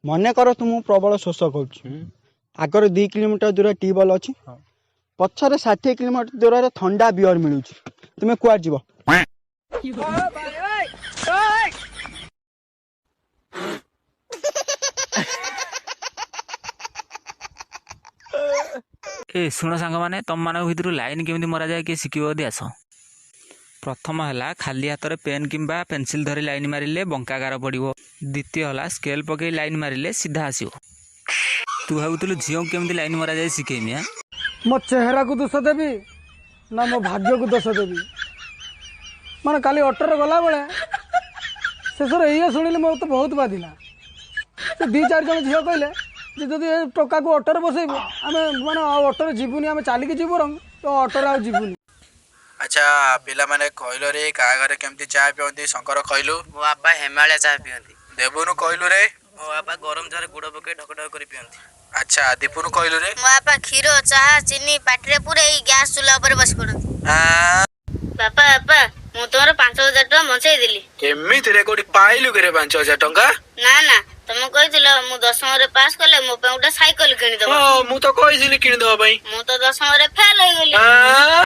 ମନେକର ତୁମକୁ ପ୍ରବଳ ଶୋଷ କରୁଛି। ଆଗରେ 2 କିଲୋମିଟର ଦୂର ଟ୍ୟୁବୱେଲ୍ ଅଛି, ପଛରେ 60 କିଲୋମିଟର ଦୂରରେ ଥଣ୍ଡା ବିୟର ମିଳୁଛି। ତୁମେ କୁଆଡେ ଯିବ? ଏ ଶୁଣ ସାଙ୍ଗମାନେ, ତମମାନଙ୍କ ଭିତରୁ ଲାଇନ୍ କେମିତି ମରାଯାଏ କିଏ ଶିଖିବ ଯଦି ଆସ। ପ୍ରଥମ ହେଲା, ଖାଲି ହାତରେ ପେନ୍ କିମ୍ବା ପେନସିଲ୍ ଧରି ଲାଇନ୍ ମାରିଲେ ବଙ୍କା ଗାର ପଡ଼ିବ। ଦ୍ୱିତୀୟ ହେଲା, ସ୍କେଲ୍ ପକେଇ ଲାଇନ୍ ମାରିଲେ ସିଧା ଆସିବ। ତୁ ଭାବୁଥିଲୁ ଝିଅଙ୍କୁ କେମିତି ଲାଇନ୍ ମରାଯାଏ ଶିଖେଇମି? ଆଁ। ମୋ ଚେହେରାକୁ ଦୋଷ ଦେବି ନା ମୋ ଭାଗ୍ୟକୁ ଦୋଷ ଦେବି? ମାନେ କାଲି ଅଟୋରେ ଗଲାବେଳେ ଶେଷରେ ଏଇଆ ଶୁଣିଲି, ମୋତେ ବହୁତ ବାଧିଲା। ସେ ଦୁଇ ଚାରି ଜଣ ଝିଅ କହିଲେ ଯେ ଯଦି ଏ ଟୋକାକୁ ଅଟୋରେ ବସେଇବୁ, ଆମେ ମାନେ ଆଉ ଅଟୋରେ ଯିବୁନି, ଆମେ ଚାଲିକି ଯିବୁ ବରଂ ତ ଅଟୋରେ ଆଉ ଯିବୁନି। ଆଚ୍ଛା ପିଲାମାନେ, କହିଲ ରେ, କାହା ଘରେ କେମିତି ଚା ପିଅନ୍ତି? ଶଙ୍କର, କହିଲୁ। ମୋ ବାପା ହିମାଳୟ ଚାହା ପିଅନ୍ତି। ଦେବୁନୁ, କହିଲୁ ରେ। ମୋ ବାପା ଗରମ ଚାହାରେ ଗୁଡ଼ ପକେଇ ଢକ ଢକ କରି ପିଅନ୍ତି। ଆଚ୍ଛା, ଦୀପୁନୁ, କହିଲୁ ରେ। ମୋ ବାପା କ୍ଷୀର, ଚାହା, ଚିନି ପାଟିରେ ପୁରେଇ ଗ୍ୟାସ ଚୁଲା ଉପରେ ବସି ପଡନ୍ତି। ଆଁ? ବାପା, ବାପା, ମୁଁ ତମର 5000 ଟଙ୍କା ବଞ୍ଚେଇ ଦେଲି। କେମିତି ରେ? କୋଉଠି ପାଇଲୁ କିରେ 5000 ଟଙ୍କା? ନା ନା, ତମେ କହିଥିଲ ମୁଁ ଦଶମରେ ପାସ୍ କଲେ ମୋ ପାଇଁ ଗୋଟେ ସାଇକେଲ କିଣିଦବ। ହଁ, ମୁଁ ତ କହିଥିଲି କିଣିଦବା ପାଇଁ। ମୁଁ ତ ଦଶମରେ ଫେଲ ହେଇଗଲି। ଆଁ?